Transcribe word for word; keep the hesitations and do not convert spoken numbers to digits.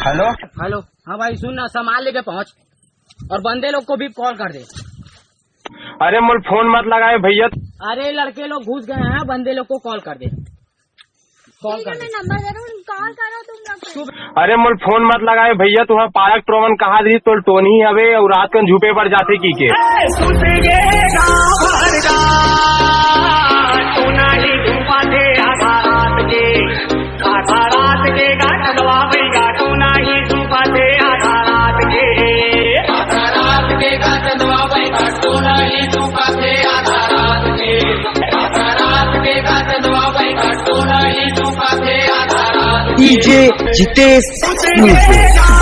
Hello. Hello. हाँ भाई, सुन ना, सामान लेके पहुंच और बंदे लोग को भी कॉल कर दे। अरे, मोल फोन मत लगाए भैया। अरे, लड़के लोग घुस गए हैं, बंदे लोग को कॉल कर दे। कॉल कर दे। मैं नंबर दे रहा हूँ, कॉल करो तुम लोग। अरे, मोल फोन मत लगाए भैया, तुम्हारा पारक टोमन कहा दी तो टोनी हवे और रात कन झूपे पर जाते की के। DJ Jitesh Music।